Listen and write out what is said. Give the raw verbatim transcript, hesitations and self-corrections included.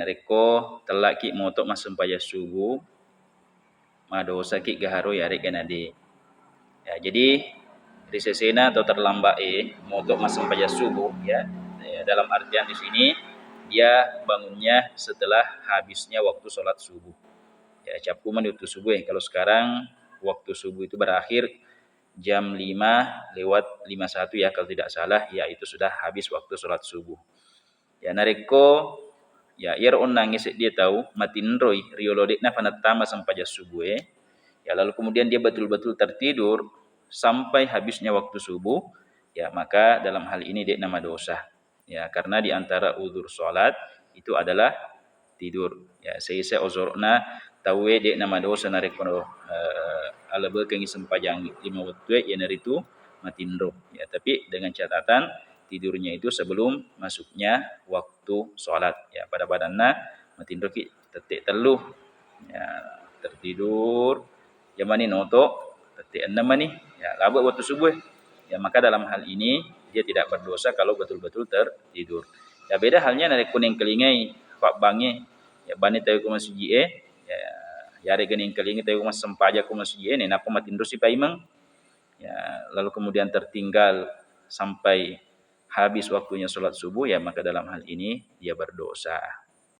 Narekko tellaki moto massempajang subuh, madosaki gaharo yaregga nade. Ya, jadi ri sesena atau terlambat e moto massempajang subuh, ya, ya, dalam artian di sini dia bangunnya setelah habisnya waktu sholat subuh. Ya, cappu mani waktu subuh e. Kalau sekarang waktu subuh itu berakhir jam lima lewat lima satu ya, kalau tidak salah, ya, itu sudah habis waktu sholat subuh. Ya, narekko, ya, iyaro onnangnge seddie tau matinroi riolo de'na fanettama sempajang subuh e, ya, lalu kemudian dia betul-betul tertidur sampai habisnya waktu subuh, ya, maka dalam hal ini de'na madosa. Ya, karena di antara uzur sholat itu adalah tidur. Ya, sesa uzurna tauwe de'na madosa narekko, eh, alebekengi sempajang lima wettue, iyanaritu matinro. Ya, tapi dengan catatan tidurnya itu sebelum masuknya waktu sholat. Ya, pada-padanna matinroki tette tellu. Ya, tertidur, jamani noto, tette enneng mani. Ya, labe waktu subuh. Ya, maka dalam hal ini dia tidak berdosa kalau betul-betul tertidur. Ya, beda halnya narekko nengkalingai pabbangnge, ya, bani tau ko masujie, ya, yaregga nengkalingai tau ko massempajang ko masujie, nenappa matinro sipaimeng. Ya, lalu kemudian tertinggal sampai habis waktunya sholat subuh, ya, maka dalam hal ini dia berdosa.